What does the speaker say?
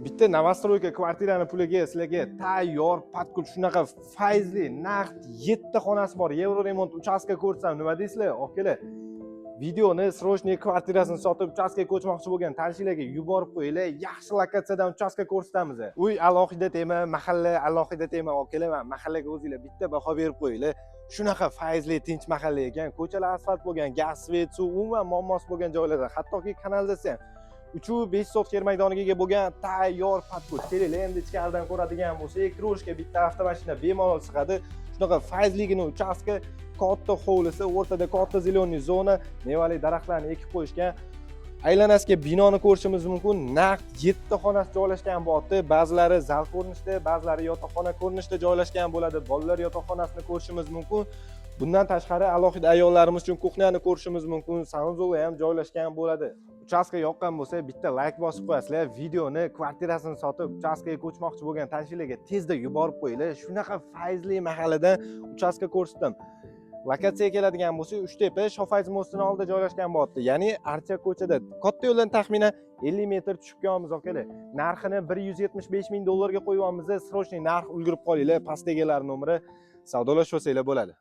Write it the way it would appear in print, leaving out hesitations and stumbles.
Bitta новостройка kvartirani puliga sizlarga tayyor под ключ, shunaqa fayzli, naqd yetti xonasi bor евроремонт uchastka ko'rsam, nima deysizlar, akalar? Videoni срочный kvartirasini sotib, uchastkaga ko'chmoqchi bo'lgan tanishinglarga yuborib qo'yinglar. Yaxshi lokatsiyadan uchastka ko'rsatamiz. Uy alohida tema, mahalla alohida tema, akalar. Mana mahallaga o'zinglar bitta baho berib qo'yinglar. Shunaqa fayzli, tinch mahalla ekan. Ko'chalar asfalt bo'lgan, gaz, свет, suv umuman muammosi bo'lgan joylarda, hattoki kanalizatsiya ham. 3,5 sotka yer maydoniga ega bo'lgan tayyor под ключ. Kelinglar, endi ichkaridan ko'radigan bo'lsak, крошка bitta avtomashina bemalol sig'adi. Shunaqa fayzligini uchastka, katta hovlisi, o'rtada katta зеленый zona, mevali daraxtlarni ekib qo'yishgan. Aylanasiga binoni ko'rishimiz mumkin. Naqd yetti xonasi joylashgan bo'lyapti. Ba'zilari zal ko'rinishida, ba'zilari yotoqxona ko'rinishida joylashgan bo'ladi. Bolalar yotoqxonasini ko'rishimiz mumkin. Bundan tashqari, alohida ayollarimiz uchun кухня ni ko'rishimiz mumkin, санузел ham joylashgan bo'ladi. Uchastka yoqqan bo'lsa, bitta layk bosib qo'yasizlar. Videoni kvartirasini sotib, uchastkaga ko'chmoqchi bo'lgan tanishinglarga tezda yuborib qo'yinglar. Shunaqa fayzli mahalladan uchastka ko'rsatdim. Lokatsiyaga keladigan bo'lsak, Uchtepa Shofayz мост ini oldida joylashgan bo'lyapti, ya'ni Archa ko'chada. Katta yo'ldan taxminan 50 metr tushib kelyapmiz, akalar. Narxini 175 ming dollarga qo'yyapmiz. Срочный narx, ulgurib qolinglar. Pastdagilar nomeri, savdolashib olsanglar bo'ladi.